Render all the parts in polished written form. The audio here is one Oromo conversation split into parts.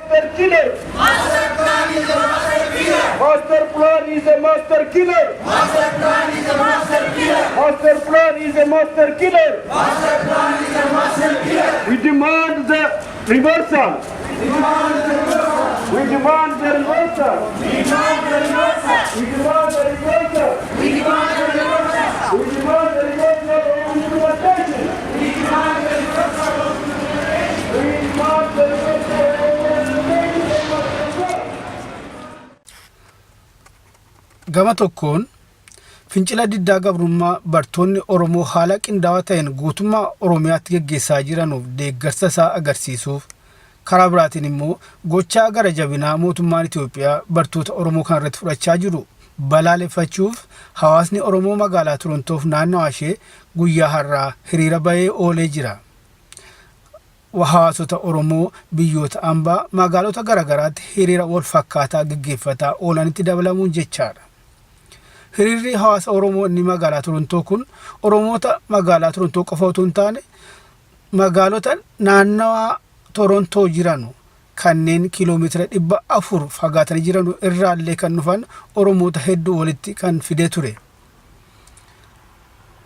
master killer. Master plan is a master killer. Master plan is a master killer. Master plan is a master killer. Master plan is a master killer. Master plan is a master killer. We demand the reversal. We demand the reversal. We demand the reversal. We demand the reversal. We demand the reversal. We demand the reversal of implementation. We demand the reversal of We demand the reversal of implementation of master plan. Gama tokkoon fincila diddaa gabrummaa bartoonni Oromoo haala qindaawaa ta'een guutummaa Oromiyaatti geggeessaa jiranuuf deeggarsa isaa agarsiisuuf, karaa biraatiin immoo gochaa gara jabinaa mootummaan Itoophiyaa bartoota Oromoo kana irratti fudhachaa jiru balaaleffachuuf hawaasni Oromoo magaalaa Torontoof naannawaa ishee guyyaa har'aa hiriira bahee oolee jira. Hawaasota Oromoo biyyoota ambaa magaalota garaagaraatti hiriira wal fakkaataa geggeeffataa oolanitti dabalamuun jechaadha. Hiriirri hawaasa Oromoo inni magaalaa Torontoo kun Oromoota magaalaa Torontoo qofa otoo hin taane, magaalota naannawaa Torontoo jiranu kanneen kiiloomeetira 400 fagaatanii jiranu irraallee kan dhufan Oromoota hedduu walitti kan fidee ture.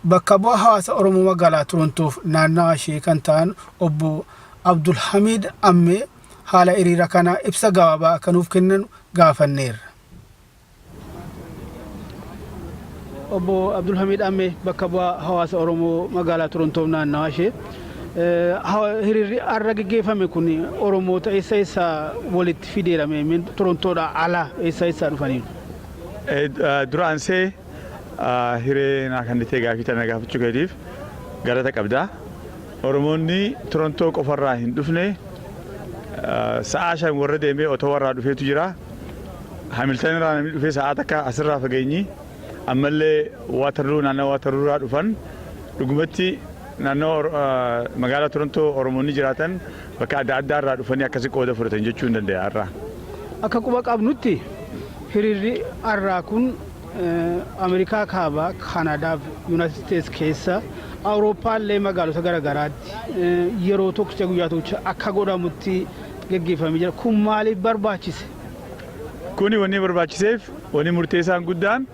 Bakka bu'aa hawaasa Oromoo magaalaa Torontoof naannawaa ishee kan ta'an obbo Abdulhamiid Ammee haala hiriira kanaa ibsa gabaabaa akka nuuf kennan gaafanneerra. Obbo Abdulhamiid Ammee, bakka bu'aa hawaasa Oromoo magaalaa Torontoof naannawaa ishee. Hiriirri har'a geggeeffame kun Oromoota eessa eessa walitti fideerame? Torontoodhaa ala eessa eessaa dhufaniiru? Duraansee hiree naa kennitee gaafii tana gaafachuu keetiif galata qabda. Oromoonni Torontoo qofarraa hin dhufne, sa'aa 5 warra deemee Otoo warraa dhufeetu jira. Hamilton irraa namni dhufee sa'aa takka asirraa fageenyi. Ammallee Waatarluu, naannoo Waatarluu irraa dhufan. Dhugumatti naannoo magaalaa Torontoo Oromoonni jiraatan bakka adda addaa irraa dhufanii akkasi qooda fudhatan jechuu hin danda'a har'a. Akka quba qabnutti hiriirri har'aa kun Ameerikaa Kaabaa, Kaanadaa fi Yuunaayitid Isteets keessa, Awurooppaallee magaalota garaagaraatti yeroo tokkicha, guyyaa tokkicha akka godhamutti geggeeffamee jira. Kun maaliif barbaachise? Kuni wanni barbaachiseef, wanni murteessaan guddaan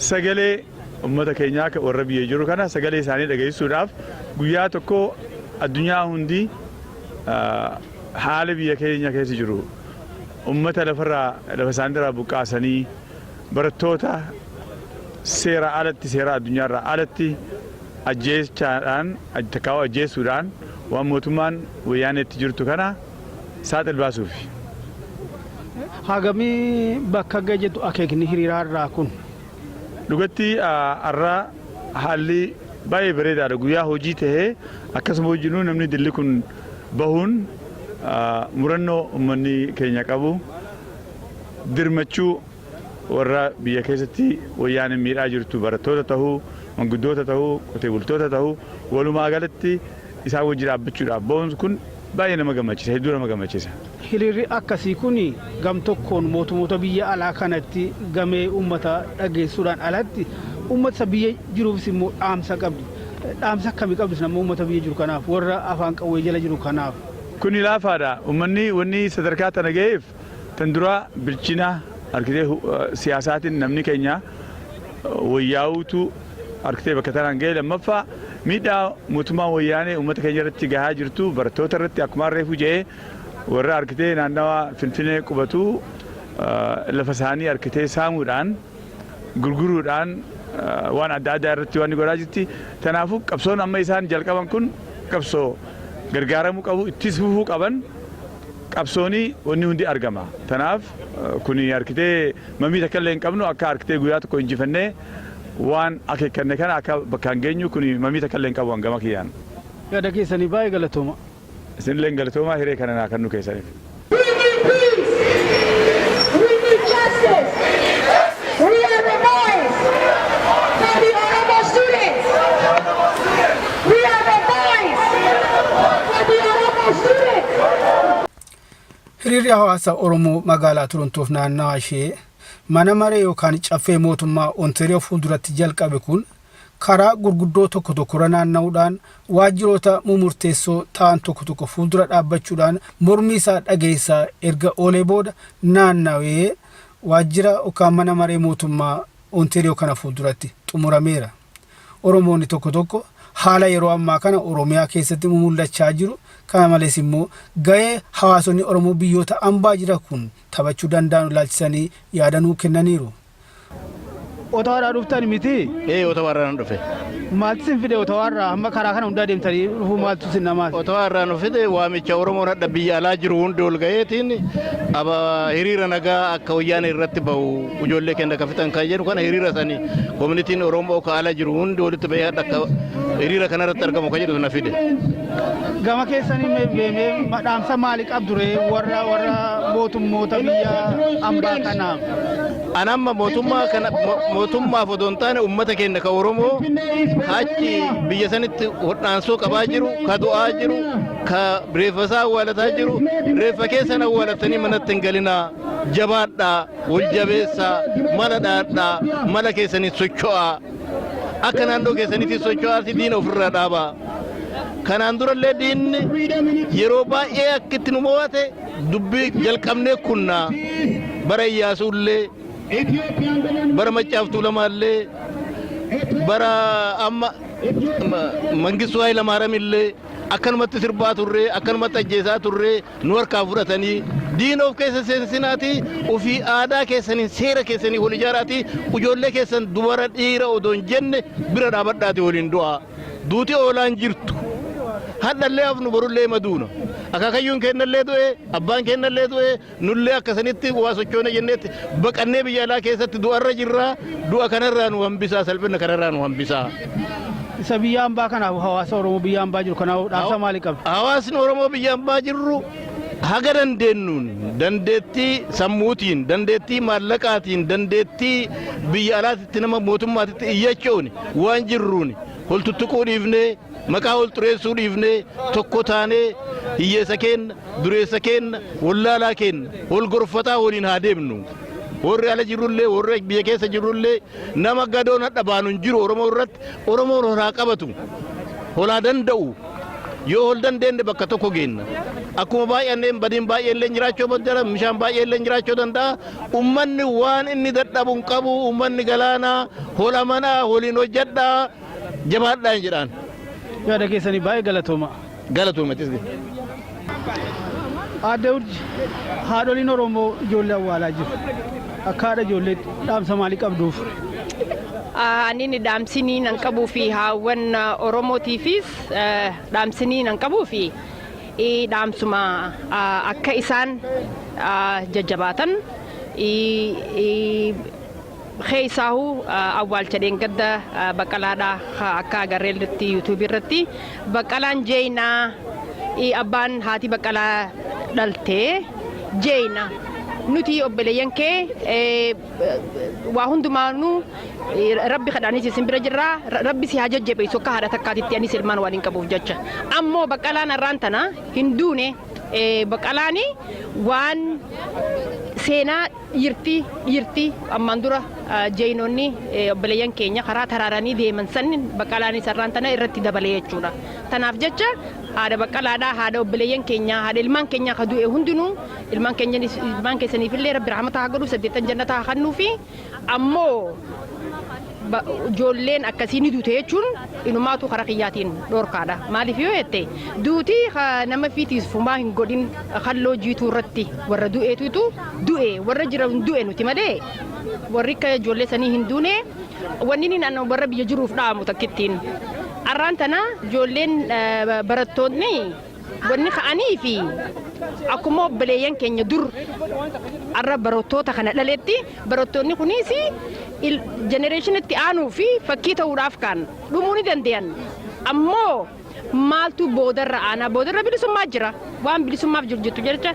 sagalee uummata keenyaa warra biyya jiru kana sagalee isaanii dhageessuudhaaf, guyyaa tokko addunyaa hundi haala biyya keenya keessa jiru, uummata lafarraa lafa isaaniirraa buqqaasanii, barattoota seera alatti, seera addunyaarraa alatti ajjeechaadhaan, takkaa'uu ajjeesuudhaan waan mootummaan wayyaaneetti jirtu kana saaxil baasuufi. Hagamii bakka ga'e jettu akeekni hiriiraa irraa kun? Dhugatti har'a haalli baay'ee bareedaadha. Guyyaa hojii tahee akkasuma hojjennu namni dilli kun bahuun murannoo uummanni keenya qabu, dirmachuu warra biyya keessatti wayyaaneen miidhaa jirtu, barattoota tahuu, manguddoota tahuu, qotee bultoota tahuu, walumaa galatti isaan wajji dhaabbachuudhaaf bahuun kun baay'ee nama gammachiisa, hedduu nama gammachiisa. Hiriirri akkasii kun gam tokkoon mootummoota biyya alaa kanatti gamee uummata dhageessuudhaan alatti uummata biyya jiruufis immoo dhaamsa qabdi. Dhaamsa akkamii qabdu isin amma uummata biyya jiru kanaaf, warra afaan qawwee jala jiru kanaaf? Kuni laafaadha. Uummanni wanni sadarkaa tana ga'eef tan dura bilchina harkitee siyaasaatiin namni keenya wayyaa'uutu harkitee bakka tanaan ga'e. Lammaffaa, miidhaa mootummaan wayyaanee uummata keenya irratti gahaa jirtu, barattoota irratti, akkuma reefu jedhee, warra harkitee naannawa Finfinnee qubatu lafa isaanii harkitee saamuudhaan, gurguruudhaan, waan adda addaa irratti waan godhaa jirti. Kanaafuu qabsoon amma isaan jalqaban kun qabsoo gargaaramuu qabu, ittis fufuu qaban. Qabsoonii wanni hundi argama. Kanaaf kuni harkitee mamii takka illee hin qabnu, akka harkitee guyyaa tokko injifannee waan akeekkanne kana akka bakkaan geenyu kuni mamii takka illee hin qabu hangama kiyyaan. Yaada keessanii baay'ee galatooma. Isinillee galatoomaa hiree kana naa kennu keessaniif. We need peace. We need justice. We are the voice for the Oromo students. We are the voice for the Oromo students. Hiriirri hawaasa Oromoo magaalaa Torontoof naannawaa ishee mana maree yookaan caffee mootummaa Ontaariyoo fuulduratti jalqabe kun Karaa gurguddoo tokko tokkorra naanna'uudhaan waajjiroota mumurteessoo ta'an tokko tokko fuuldura dhaabbachuudhaan mormii isaa dhageessaa erga oolee booda naannawee waajjira yookaan mana maree mootummaa Ontario kana fuulduratti xumurameera. Oromoonni tokko tokko haala yeroo ammaa kana Oromiyaa keessatti mumul'achaa jiru kana malees immoo gahee hawaasonni Oromoo biyyoota ambaa jira kun taphachuu danda'an ilaalchisanii yaada nuu kennaniiru. Otawaadhaa dhuftan miti? Ee, Otawaarraa nan dhufe. Maaltu isin fide Otawaarraa hamma karaa kana hundaa deemtanii dhufuu maaltu isin namaas? Otawaarraa nu fide waamicha Oromoon hadha biyya alaa jiru hundi ol gaheetiin aba hiriira nagaa akka wayyaanee irratti bahu, ijoollee keenya akka fixan kan jedhu kana, hiriira sanii koominitiin Oromoo ka ala jiru hundi walitti bahee hadha akka hiriira kanarratti argamu kan jedhu na fide. Gama keessanii mee dhaamsa maalii qabdu ree warra mootummoota biyya ambaa kanaaf? An amma mootummaa kana mootummaaf odoo hin taane, uummata keenya ka Oromoo achi biyya sanitti hodhaansoo qabaa jiru, ka du'aa jiru, ka reeffa isaa awwaalataa jiru, reeffa keessan awwaalattanii manatti hin galinaa, jabaadhaa, wal jabeessaa, mala dhaadhaa, mala keessaniin socho'aa, akka naannoo keessaniitti socho'aati diina ofirraa dhaabaa. Kanaan durallee diinni yeroo baay'ee akka itti nu mo'ate dubbii jalqabnee kunnaa bara Iyyaasuullee, bara Maccaaf Tuulamaallee, bara amma Mangistuu Hayilamaariyaamillee akkanumatti sirbaa turree, akkanumatti ajjeesaa turree, nu harkaa fudhatanii. Diina of keessa seensinaati, ofii aadaa keessaniin, seera keessanii wal ijaaraati, ijoollee keessan dubara dhiira odoo hin jenne bira dhaabadhaati waliin du'aa. Duuti oolaan jirtu. Hadhallee hafnu, borullee maduuna. Akaakayyuun kennallee du'e, abbaan kennallee du'e, nullee akkasanitti waa sochoone jenneetti baqannee biyya alaa keessatti du'arra jirra. Du'a kanarraa nu hambisaa, salphina kanarraa nu hambisaa. Isa biyya ambaa kanaaf, hawaasa Oromoo biyya ambaa jiru kanaaf dhaamsa maalii qabdu? Hawaasni Oromoo biyya ambaa jirru haga dandeenyuun, dandeettii sammuutiin, dandeettii maallaqaatiin, dandeettii biyya alaatitti nama mootummaatitti iyyachuun, waan jirruun wal tuttuquu dhiifnee, maqaa wal xureessuu dhiifnee, tokko taanee hiyyeessa keenna, dureessa keenna, wallaalaa keenna wal gorfataa waliin haa deemnu. Warri ala jirrullee, warri biyya keessa jirrullee, nama gadoon hadha baanu hin jiru Oromoo irratti. Oromoon holaa qabatu, holaa danda'u. Yoo hol dandeenye bakka tokko geenna. Akkuma baay'anneen badiin baay'eellee jiraachuu danda'a, bishaan baay'eellee jiraachuu danda'a. Ummanni waan inni dadhabu hin qabu. Ummanni galaanaa hola manaa waliin hojjedhaa, jabaadhaan jedhaan. Yaada keessanii baay'ee galatooma. Galatoomatis. Aadde Urji, haadholiin Oromoo ijoollee awwaalaa jiru. Akka haadha ijoolleetti dhaamsa maalii qabduuf? Ani dhaamsinii nan qabuu fi haawwan Oromootiifis dhaamsinii nan qabuu fi dhaamsuma akka isaan jajjabaatan, keessaahuu awwaalcha dheengadda Baqqalaadha. Akka agarreetti yuutuubii irratti Baqqalaan jeenaa, abbaan haati Baqqalaa dhaltee jeena, nuti obboleeyyan kee waa hundumaanuu rabbi kadhaanis isin bira jirra. Rabbi si haa jajjabeessu. Akka haadha takkaatitti anis ilmaan waan hin qabuuf jecha, ammoo Baqqalaan har'aan tana hin duune. Baqqalaani waan seenaa dhiirtii dhiirtii ammaan dura jeenonni obboleeyyan keenya karaa taraaranii deeman san Baqqalaanis har'aan tana irratti dabalee jechuudha. Tanaaf jecha haadha Baqqalaadhaa, haadha obboleeyyan keenyaa, haadha ilmaan keenyaa ka du'e hundinuu, ilmaan keenya, ilmaan keessaniifillee rabbi rahmata haa godhu, saddeettan jannata haa kennuu fi ammoo ijoolleen akkasii ni duute jechuun inumaatu karaa kiyyaatiin dhoorkaadha. Maaliif yoo jette, duuti nama fiitiis fumaa hin godhin. Kalloo jiituu irratti warra du'eetutu du'e, warra jiran du'e nuti malee warri akka ijoollee sanii hin duune. Wanni inni warra biyya jiruuf dhaamu takkittiin, arraan tana ijoolleen barattoonni wanni ka'anii fi akkuma obboleeyyan keenya dur arra barattoota kana dhaletti, barattoonni kunis generation itti aanuu fi fakkii ta'uudhaaf kan dhumuu ni danda'an. Ammoo maaltu boodarra aanaa? Boodarra bilisummaa jira. Waan bilisummaaf jiru jettu jecha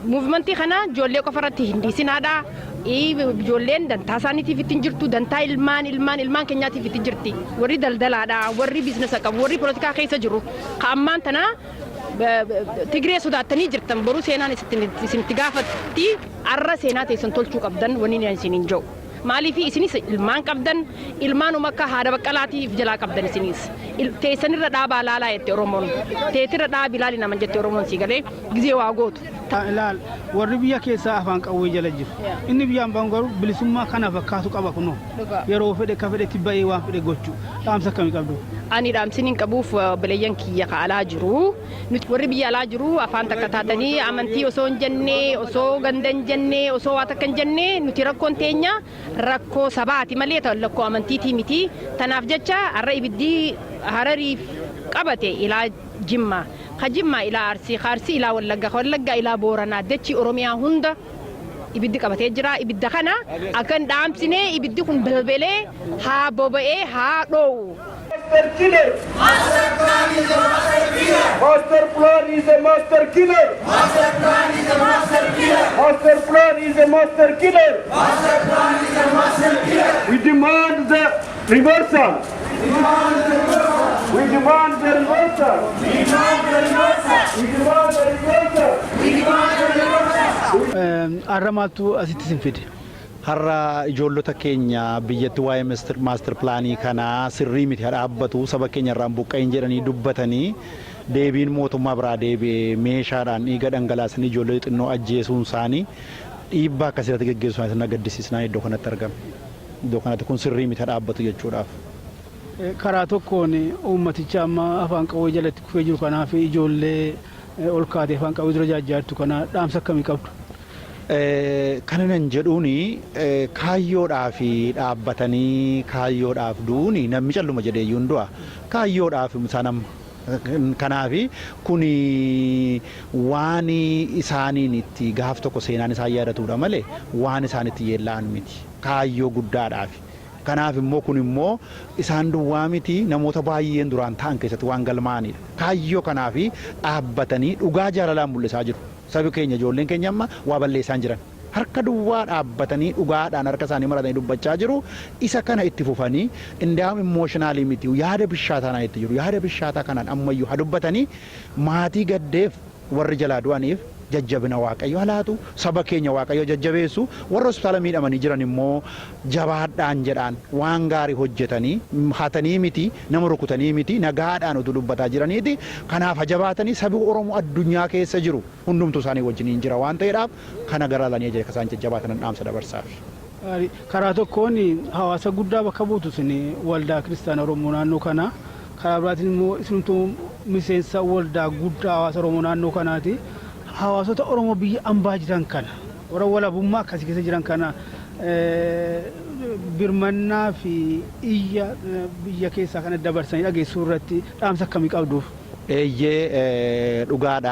movementii kana ijoollee qofa irratti hin dhiisinaadha. Ijoolleen dantaa isaaniitiif ittiin jirtu, dantaa ilmaan ilmaan ilmaan keenyaatiif itti jirti. Warri daldalaadha, warri businessa qabu, warri polotikaa keessa jiru ka ammaan tana Tigree sodaattanii jirtan, boruu seenaan isinitti gaafatti. Arra seenaa teessan tolchuu qabdan. Wanni inni isin hin jiru. Maaliif isinis ilmaan qabdan, ilmaanuma akka haadha Baqqalaatiif jalaa qabdan. Isinis teessanirra dhaabaa laalaa jette Oromoon. Teetirra dhaabi laali naman jette Oromoon, si galee gizee waa gootu. Ilaal, warri biyya keessaa afaan qawwee jala jiru. Inni biyyaan ba'u garuu bilisummaa kana fakkaatu qaba kunoo. Yeroo fedhe ka fedhetti ba'ee waan fedhe gochuu. Dhaamsa akkamii qabdu? Ani dhaamsin hin qabuuf obboleeyyan kiyya ka alaa jiru. Nuti warri biyya alaa jiru afaan takka taatanii, amantii osoo hin jenne, osoo ganda hin jenne, osoo waa takka hin jenne, nuti rakkoon teenya rakkoo sabaati malee rakkoo amantiitii miti. Tanaaf jecha har'a ibiddi Harariif qabate ilaa Jimmaa. Ka Jimmaa ilaa Arsii, ka Arsii ilaa Wallaggaa, ka Wallaggaa ilaa Booranaa, dachii Oromiyaa hunda ibiddi qabatee jira. Ibidda kana akka hin dhaamsine, ibiddi kun balbalee haa boba'ee haa dho'u. Master killer! Master plan is a master killer. Master plan is a master killer! Master plan is a master killer. Master plan is a master killer! Master plan is a master killer. We demand the reversal! We demand the reversal! We demand the reversal. We demand the reversal! We demand the reversal. Har'a maaltu asitti isin fide? Har'a ijoollota keenya biyyatti waa'ee master planii kanaa sirrii miti, dhaabbatu, saba keenya irraan buqqa'in jedhanii dubbatanii, deebiin mootummaa biraa deebi'ee meeshaadhaan dhiiga dhangalaasanii ijoollee xinnoo ajjeesuun isaanii, dhiibbaa akkasirratti geggeessuun isaanii na gaddisiisnaa iddoo kanatti argame. Iddoo kanatti kun sirrii miti, dhaabbatu jechuudhaaf. Karaa tokkoon uummaticha amma afaan qawwee jalatti kufee jiru kanaaf, ijoollee ol kaatee afaan qawwee dura jaajjaartu kana dhaamsa akkamii qabdu? Kana nan jedhuuni, kaayyoodhaaf dhaabbatanii kaayyoodhaaf du'uuni namni calluma jedhee iyyuu hin du'a. Kaayyoodhaaf isaan amma. Kanaaf kuni waan isaaniin itti gaaf tokko seenaan isaan yaadatudha malee waan isaan itti yeella'an miti. Kaayyoo guddaadhaaf. Kanaaf immoo kun immoo isaan duwwaa miti, namoota baay'een duraan ta'an keessatti waan galmaa'anidha. Kaayyoo kanaaf dhaabbatanii dhugaa jaalalaan mul'isaa jiru. Sabi keenya, ijoolleen keenya amma waa balleessaan jiran. Harka duwwaa dhaabbatanii dhugaadhaan harka isaanii maratanii dubbachaa jiru. Isa kana itti fufanii, indaam emotionally miti, yaada bishaataa itti jiru. Yaada bishaataa kanaan ammayyuu haa dubbatanii. Maatii gaddeef, warri jalaa du'aniif jajjabina Waaqayyo halaatu, saba keenya Waaqayyo jajjabeessu, warra hospitaala miidhamanii jiran immoo jabaadhaan jedhaan. Waan gaarii hojjetanii, hatanii miti, nama rukutanii miti, nagaadhaan utuu dubbataa jiraniiti. Kanaaf jabaatanii, sabi Oromoo addunyaa keessa jiru hundumtuu isaanii wajjiniin jira waan ta'eedhaaf, kana gara lanii akka isaan jajjabaatan dhaamsa dabarsaaf. Karaa tokkoon hawaasa guddaa bakka buutu isin, Waldaa Kiristaana Oromoo naannoo kanaa. Karaa biraatiin immoo isintuu miseensa waldaa guddaa hawaasa Oromoo naannoo kanaati. Hawaasota Oromoo biyya ambaa jiran kana, warra walabummaa akkasii keessa jiran kana, birmannaa fi iyya biyya keessaa kana dabarsanii dhageessuu irratti dhaamsa akkamii qabduuf? Eeyyee, dhugaadha.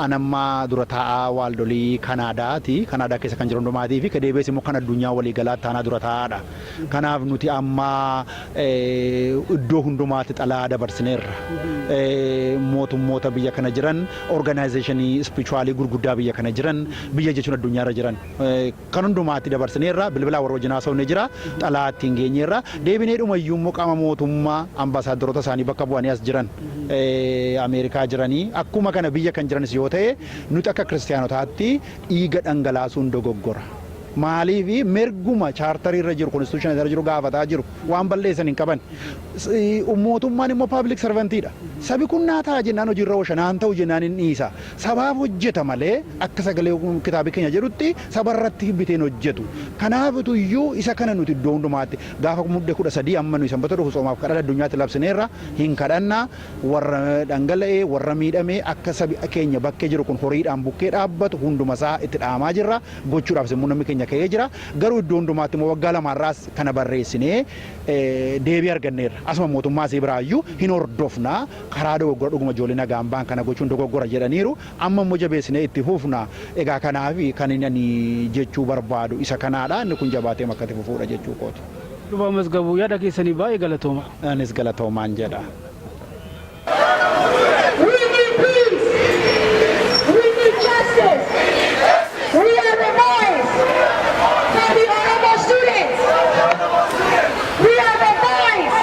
Anamma dura taa'aa waaldolii Kanaadaati. Kanaadaa keessa kan jiru hundumaatii fi deebi'ees immoo kan addunyaa waliigalaatti taanaa dura taa'aadha. Kanaaf nuti amma iddoo hundumaatti xalaa dabarsineerra. Mootummoota biyya kana jiran, organizationii spiritualii gurguddaa biyya kana jiran, biyya jechuun addunyaarra jiran kan hundumaatti dabarsineerra. Bilbilaa warra wajjin haasofne jira. Xalaa ittiin geenyeerra. Deebinee dhumayyuu immoo qaama mootummaa, ambaasaaddaroota isaanii bakka bu'anii as jiran, Ameerikaa jiranii, akkuma kana biyya kan jiranis yoo ta'e, nuti akka kiristaanotaatti dhiiga dhangalaasuun dogoggora. Maaliif? Mirguma charterii irra jiru, constitutionii irra jiru gaafataa jiru, waan balleessan hin qaban. Mootummaan immoo public servantiidha. Sabi kun naa ta'a jennaan hojiirra oolcha, naan ta'u jennaan hin dhiisa. Sabaaf hojjeta malee akka sagalee kitaabii keenya jedhutti sabarratti biteen hojjetu. Kanaaf iyyuu isa kana nuti iddoo hundumaatti gaafa Mudde 13, amma nuyi sanbata dhufu soomaaf kadhata addunyaatti labsineerra, hin kadhanna. Warra dhangala'ee, warra miidhame, akka sabi keenya bakkee jiru kun horiidhaan bukkee dhaabbatu hundumasaa itti dhaamaa jirra. Gochuudhaafis immoo namni keenya ka'ee jira. Garuu iddoo hundumaatti immoo waggaa lamaarraas kana barreessinee deebii arganneerra. Asuma mootummaa asii biraayyuu hin hordofna, karaa dogoggora, dhuguma ijoollee nagaan ba'an kana gochuun dogoggora jedhaniiru. Amma immoo jabeessinee itti fufna. Egaa kanaaf kan inni ani jechuu barbaadu isa kanaadha. Inni kun jabaatee akka itti fufuudha jechuu kooti. Luba Mazgabuu, yaada keessanii baay'ee galatooma. Anis galatoomaan jedha. We need peace. We need justice. We are the voice for the Oromo students. We are the voice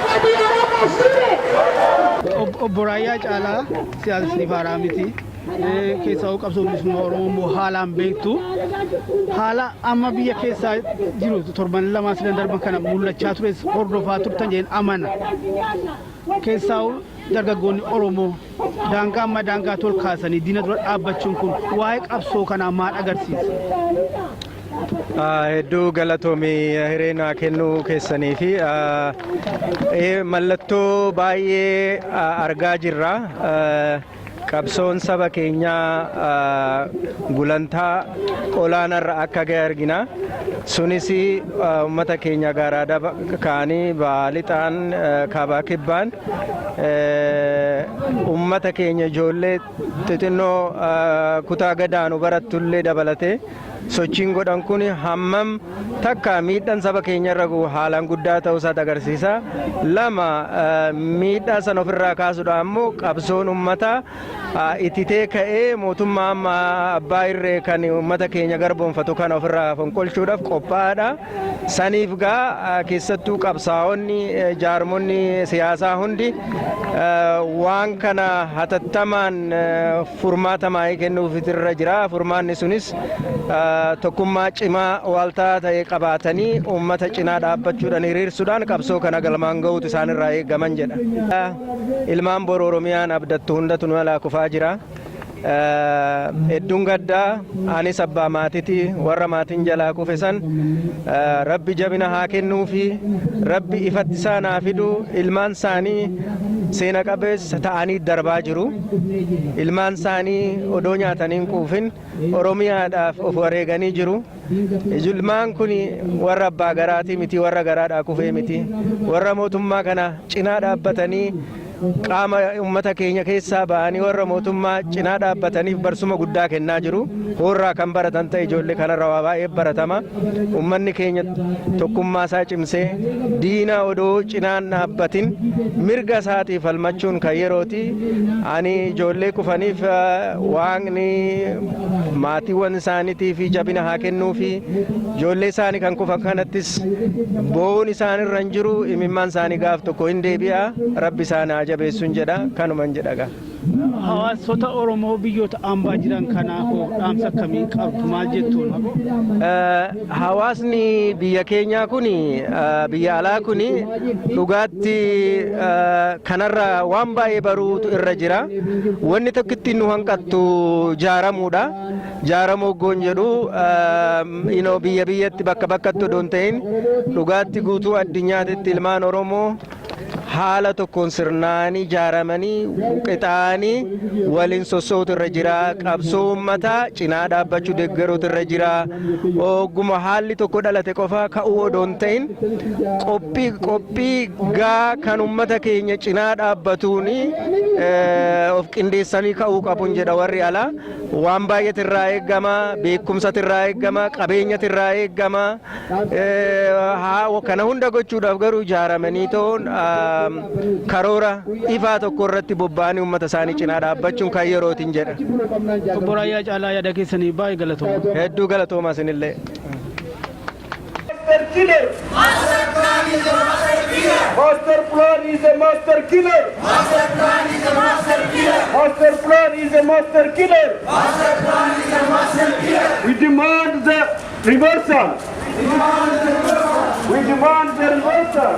for the Oromo students. Obbo Raayyaa Caalaa siyaasni faaraa miti. Keessaa qabsoo bilisummaa Oromoo immoo haalaan beektu. Haala amma biyya keessaa jiru torban 2 sadan darban kana mul'achaa tures hordofaa turtan jedheen amana. Keessaa dargaggoonni Oromoo daangaa amma daangaa tol kaasanii diina dura dhaabbachuun kun waa'ee qabsoo kanaa maal agarsiisa? Hedduu galatoomii hiree naa kennuu keessanii fi mallattoo baay'ee argaa jirra. Qabsoon saba keenyaa gulantaa olaanaarra akka ga'e argina. Sunis uummata keenya garaadhaa ka'anii baalixaan kaabaa kibbaan uummata keenya ijoollee xixinnoo kutaa gadaanu barattullee dabalatee sochiin godhan kun hammam takka miidhaan saba keenya irra gahu haalaan guddaa ta'uu isaati agarsiisa. Lama, miidhaa sana ofirraa kaasuudhaan immoo qabsoon uummataa ititee ka'ee mootummaa amma abbaa irree kan uummata keenya garboonfatu kana ofirraa fonqolchuudhaaf qophaa'aadha. Saniif gaa keessattuu qabsaa'onni, jaarmonni siyaasaa hundi waan kana hatattamaan furmaata maayii kennuuf irra jira. Furmaanni sunis tokkummaa cimaa waaltaa ta'e qabaatanii uummata cinaa dhaabbachuudhaan, hiriirsuudhaan qabsoo kana galmaan gahuutu isaanirraa eegaman jedha. Ilmaan boru Oromiyaan abdattu hundatu nu alaa kufaa jira. Hedduun gaddaa. Anis abbaa maatiti. Warra maatiin jalaa kufe san Rabbi jabina haa kennuufi, Rabbi ifatti isaan haa fidu. Ilmaan isaanii seena qabeessa ta'anii darbaa jiru. Ilmaan isaanii odoo nyaatanii hin quufin Oromiyaadhaaf of wareeganii jiru. Ilmaan kun warra abbaa garaatii miti, warra garaadhaa kufee miti. Warra mootummaa kana cinaa dhaabbatanii, qaama uummata keenya keessaa ba'anii warra mootummaa cinaa dhaabbataniif barsuma guddaa kennaa jiru. Hoorraa kan baratan ta'e, ijoollee kanarra waa baay'ee baratama. Uummanni keenya tokkummaa isaa cimsee diina odoo cinaan dhaabbatin mirga isaatiif falmachuun kan yerooti. Ani ijoollee kufaniif Waaqni maatiiwwan isaaniitii fi jabina haa kennuufi. Ijoollee isaanii kan kufan kanattis bo'uun isaanirra hin jiru. Imimmaan isaanii gaaf tokko hin deebi'a. Rabbi isaan haa jabeessuun jedha. Kanuman jedha gaa. Hawaasota Oromoo biyyoota ambaa jiran kanaaf dhaamsa akkamii qabdu, maal jettuun? Hawaasni biyya keenyaa kun, biyya alaa kun, dhugaatti kanarra waan baay'ee baruutu irra jira. Wanni tokkitti nu hanqattu jaaramuudha. Jaaramuu hoggoon jedhu biyya biyyatti, bakka bakkatti odoo hin ta'in, dhugaatti guutuu addunyaatitti ilmaan Oromoo haala tokkoon sirnaanii ijaaramanii qixaanii waliin sossootu irra jira. Qabsoo uummataa cinaa dhaabbachuu, deeggaruutu irra jira. Ogguma haalli tokko dhalate qofa ka'uu odoo hin ta'in, qophii qophii gaa kan uummata keenya cinaa dhaabbatuun of qindeessanii ka'uu qabuun jedha. Warri alaa waan baay'eetu irraa eegama. Beekumsatu irraa eegama, qabeenyatu irraa eegama. Kana hunda gochuudhaaf garuu ijaaramanii ta'uun karoora ifaa tokko irratti bobba'anii uummata isaanii cinaa dhaabbachuun kan yerootiin jedha. Obbo Raayyaa Caalaa, yaada keessanii baay'ee galatooma. Hedduu galatooma isinillee. Master killer! Master plan is a master killer! Master plan is a master killer! Master plan is a master killer! Master plan is a master killer! Master plan is a master killer! We demand the reversal! We demand the reversal! Demand the reversal!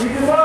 We demand